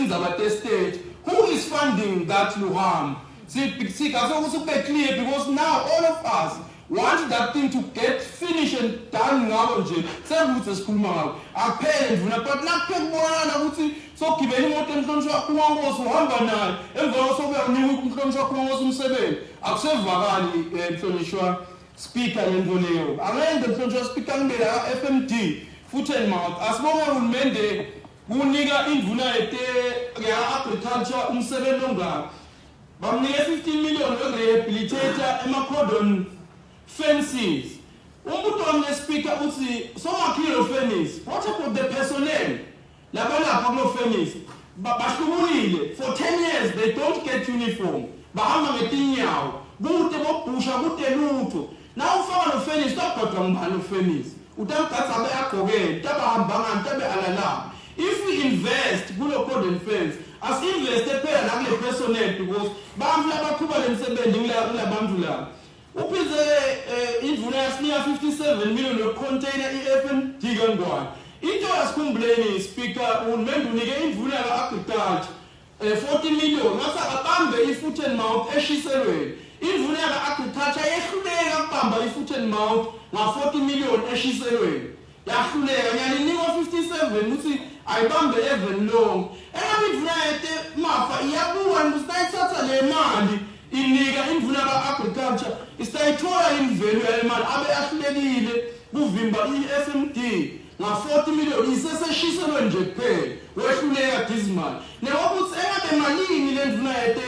Tindzaba te-state, who is funding that luhambo? Sigase ukuthi kube clear, because now all of us want that thing to get finished and done. Ngako nje sekuthi sikhuluma ngako, akuphele ndvuna, but nakuphela kubonakala ukuthi sogibela imoto emhlonishwa Khumankosi, uhamba naye, emva kwasokuya unika umhlonishwa Khumankosi umsebenzi, akusevakali, mhlonishwa Speaker, lento leyo. Angende, mhlonishwa Speaker, ngibe la FMD, foot and mouth. Asibonge uhulumende kunika indvuna yete ya-agriculture umsebenzi ongaka. Bamnike 15 million wekurehabilitate ema-cordon fences. Umbuto wami, Speaker, uthi somakhile lo fence, what about the personnel labalapha kulo fence? Bahlubulile for 10 years, they don't get uniform, bahamba ngetinyawo, kute bobhusha, kute lutho. Na ufaka lo fence, utabhodwa ngubani lo fence? Utamgadza abe agqokele, tabahamba ngani, tabe alalapha? If we invest kulo cordon fence, asi-investe phela nakule personnel, because bantu labaqhuba le msebenzi kulabantu laba. Uphindze indvuna yasinika 57 million yokucontainer i-FMD kaNgwane. Into yasikhumbuleni, Speaker, uhulumende unike indvuna yaka-agriculture 40 million, ngase akabambe i-foot and mouth eshiselweni. Indvuna yaka-agriculture yehluleka kubamba i-foot and mouth nga-40 million eshiselweni, yahluleka. Ngiyalinikwa 57 ukuthi ayibambe even long. Engabe indvuna yete mafa iyabuka ukuthi nayithatha le mali inika indvuna ka-agriculture, isayithola imvelo yale mali abe ahlulekile kuvimba i-FMD nga-40 million iseseshiselwe nje kuphela, wehluleka dismal. Nekokuthi engabe malini le ndvuna yete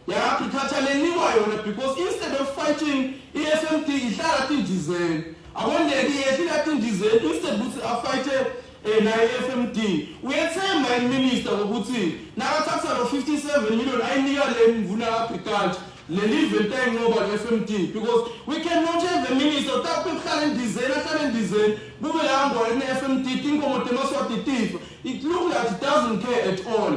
ya-agriculture lenikwa yona? Because instead of fighting i-FMD, ihlala tindizeni, akondeki, yehlila tindizeni instead ukuthi afighte naye i-FMD. Uyethemba iminister ngokuthi nakathatha lo 57 million ayinika le mvuna ka-agriculture, leli event ayinqoba le-FMD? Because we cannot have a minister utakuhlala kuhlala endizeni, ahlale endizeni, kube la ngwane kune-FMD, tinkomo temaswati tifa. It look like it doesn't care at all.